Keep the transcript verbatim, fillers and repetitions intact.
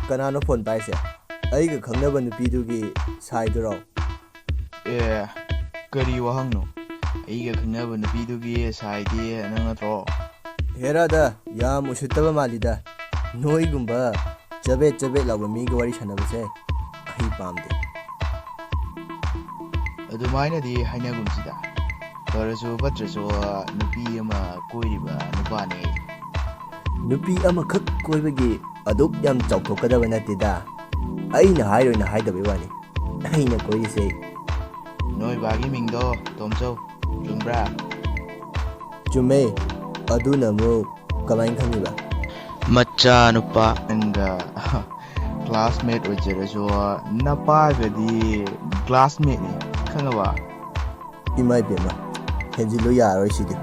ꯀꯅꯥꯅꯣ ꯐꯣꯟ ꯄꯥꯏꯁꯦ? ꯑꯩꯒ ꯈꯪꯅꯕ ꯅꯨꯄꯤꯗꯨꯒꯤ ꯁꯥꯏꯗꯨꯔꯣ? ꯑꯦ, ꯀꯔꯤ ꯋꯥꯍꯪꯅꯣ? ꯑꯩꯒ ꯈꯪꯅꯕ ꯅꯨꯄꯤꯗꯨꯒꯤ ꯁꯥꯏꯗꯤ ꯅꯪ ꯅꯠꯇ꯭ꯔꯣ? ꯍꯦꯔꯥꯗ, ꯌꯥꯝ ꯎꯁꯤꯠꯇꯕ ꯃꯥꯜꯂꯤꯗ꯫ ꯅꯣꯏꯒꯨꯝꯕ ꯆꯕꯦꯠ ꯆꯕꯦꯠ ꯂꯥꯎꯕ ꯃꯤꯒ ꯋꯥꯔꯤ ꯁꯥꯟꯅꯕꯁꯦ ꯑꯩ ꯄꯥꯝꯗꯦ꯫ ꯑꯗꯨꯃꯥꯏꯅꯗꯤ ꯍꯥꯏꯅꯒꯨꯝꯁꯤꯗ꯫ ꯐꯔꯁꯨ ꯐꯠꯇ꯭ꯔꯁꯨ ꯅꯨꯄꯤ ꯑꯃ ꯀꯣꯏꯔꯤꯕ ꯅꯨꯄꯥꯅꯦ꯫ ꯅꯨꯄꯤ ꯑꯃꯈꯛ ꯀꯣꯏꯕꯒꯤ ꯑꯗꯨꯛ ꯌꯥꯝ ꯆꯥꯎꯊꯣꯛꯀꯗꯕ ꯅꯠꯇꯦꯗ꯫ ꯑꯩꯅ ꯍꯥꯏꯔꯣꯏꯅ ꯍꯥꯏꯗꯕꯩ ꯋꯥꯅꯤ꯫ ꯑꯩꯅ ꯀꯣꯏꯔꯤꯁꯦ꯫ ꯅꯣꯏ ꯕꯥꯒꯤ ꯃꯤꯡꯗꯣ ꯇꯣꯝꯆꯧ, ꯆꯨꯝꯕ꯭ꯔꯥ? ꯆꯨꯝꯃꯦ꯫ ꯑꯗꯨꯅ ꯑꯃꯨꯛ ꯀꯃꯥꯏꯅ ꯈꯪꯉꯤꯕ? ꯃꯆꯥꯅꯨꯄꯥ ꯅꯪꯒ classmate ꯑꯣꯏꯖꯔꯁꯨ, ꯅꯄꯥꯒꯗꯤ classmateꯅꯤ, ꯈꯪꯉꯕ? ꯏꯃꯥ ꯏꯕꯦꯝꯃ, ꯍꯦꯟꯖꯤꯜꯂꯨ ꯌꯥꯔꯣꯏ ꯁꯤꯗꯤ꯫